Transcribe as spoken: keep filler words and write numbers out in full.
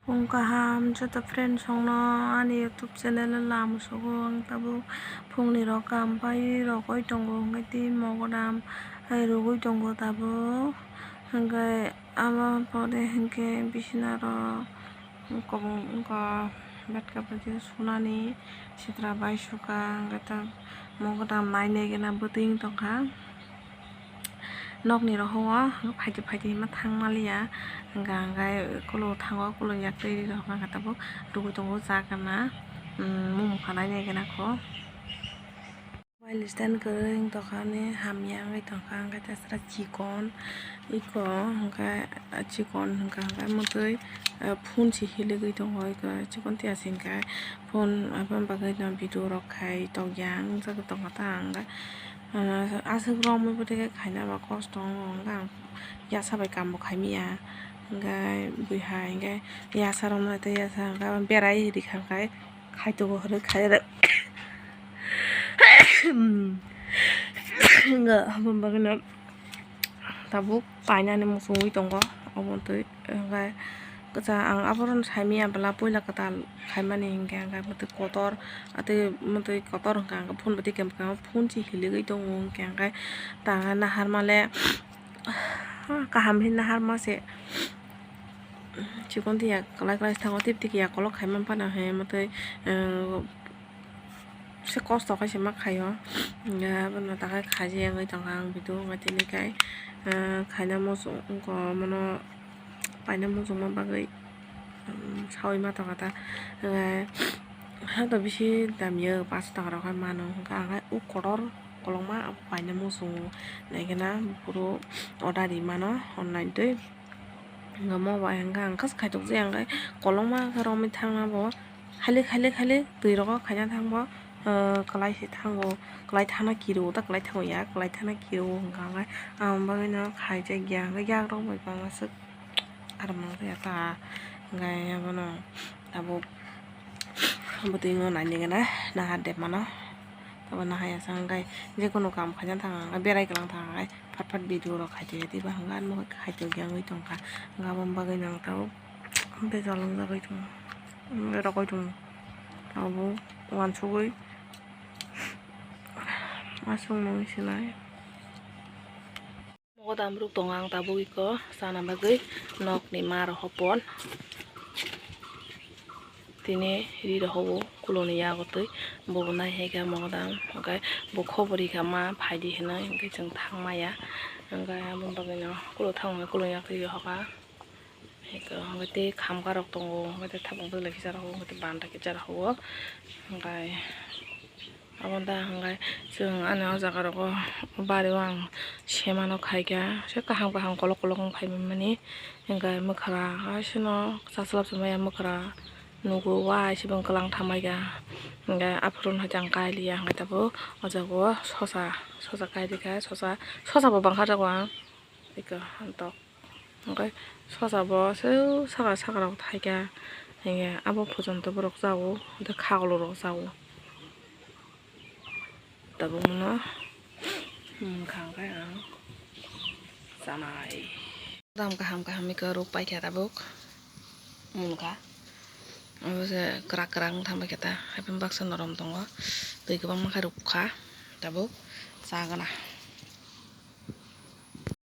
Phung kaham joto friends rokno ani YouTube channel o lama sugo. Ang tabuk phungni rok kam pai rogwi tongo, hwnkhe tei mogodam rwgwi tongo tabuk. Hwnkhe abo pore hwnkhe bisina rok kubung wngkha, bed kapra sunani sitra bai sukha, hwnkhe ta mogodam nainai gana bwtwi wng tongkha. Nokni rohoro phaidi phaidi hima thang maliya, hwnkha hwnkhe kulo thango, kulo yak twi rok hwnkha tabuk rwgwi tongo cha gana, mm, mung mukha nainai gana kho. Mobile stand kwrwi wng tongkha, ani hamya wngwi tongkha, hwnkhe tesra chikon iko hwnkhe chikon hwnkha hwnkhe mwtwi phone se hiligwi tongo, iko chikon tiya se hwnkhe phone aboni bagwi no video rok khai tokya wngjagwi tongkha ta hwnkhe. Ah, aswk romwi bo tei khaina ba kosto wngo, hwnkhe ang yasa bai kambo khaimaya, hwnkhe bui hai hwnkhe yasa romwi tei yasa hwnkhe berai rikha hwnkhe khaitogo hwnwi khai rw. Hwnkhe aboni bagwino tabuk painani muchungwi tongo omo twi, hwnkhe kwchang ang aborokno saimaya bwla puila kwtal khaimani, hwnkhe hwnkhe mwtwi kotor, atwi mwtwi kotor hwnkha hwnkhe phone bai tei khe bwkhango phone se hiligwi tongo, hwnkhe hwnkhe ta naharmale kaham hinwi naharma se chikon tiya kwlai kwlai thango, tei tei kiya kolok khaimani phano hwnkhe mwtwi, eh, se kosto khe se ma khaio. Hwnkhe abono ta khe khaijak wngwi tongkha ang video wngkha tini khe, ah, khaina muchung wngkha omono paina muchungma bagwi, um, saui ma tongkha ta. Hwnkhe hato bisi damya pash taka rok khe mano, hwnkhe ang khe o kotor kolokma paina muchungo naikhe na buphuru order ri mano online twi. Hwnkhe mo bai hwnkhe ang khe khaitokjak ya, hwnkhe kolokma khe romwi thangna bo khalik khalik khalik twi rogo khaina thangbo, ah, kwlai se thango, kwlai thana kiro ta kwlai thango ya, kwlai thana kiro hwnkha hwnkhe ang bagwino khaijak ya, hwnkhe yak rok bai bangma swk aro mangsa ya ta, hwnkhe abono tabuk bwtwi no nainai gana nahar de mano. Abo nahaya sa hwnkhe jekono kam khaina thang hwnkhe berai kwlang thang hwnkhe phat phat video rok khaitokya tei ba hwnkhe ano khaitokya wngwi tongkha. Hwnkhe aboni bagwi no ang tabuk bejal wngjagwi tongo, rogwi tongo. Tabuk uansugwi aswk mungwi sinai. Mogodam rok tongo ang tabuk iko chana bagwi nokni ma rok hopon. Tini ri rok hobo kuloni yago twi bobo nai hai kha mogodam, hwnkhe bo khobor rikha ma phaidi hinwi, hwnkhe chwng thang maya, hwnkhe aboni bagwino kulo thang kuloni yak twi hoka. Eko hwnkhe tei khamka rok tongo, hwnkhe tei tabuk belai kisa rok hwnkhai tei banta kisa rok hwnkhai. Abo da hwnkhai chwng ani o jaga rogo bari o ang semano khaikha, se kaham kaham kolok kolok wng phai mani, hwnkhe mwkhra aswkno chachwlap se maya mwkhra nugo, wa se bwkha kwlang thambaikha, hwnkhe aphuru no hai khe ang kailiya, hwnkhe tabuk o jaga o sosa, sosa kailikha, sosa, sosa bo bangkha jago ang eko tok. Hwnkhe sosa bo se saka saka rok thaikha, hwnkhe abo pojonto borok chago, tei khagolo rok chago. Tabuk no wngkha hwnkhe ang chanai. Dam kaham kaham eko rwk paikha tabuk wngkha. Abo se kwrak kwrak wng thang bai khe ta, haiphano baksa norom tongo, twi kwbangma khe rwkha tabuk chagana.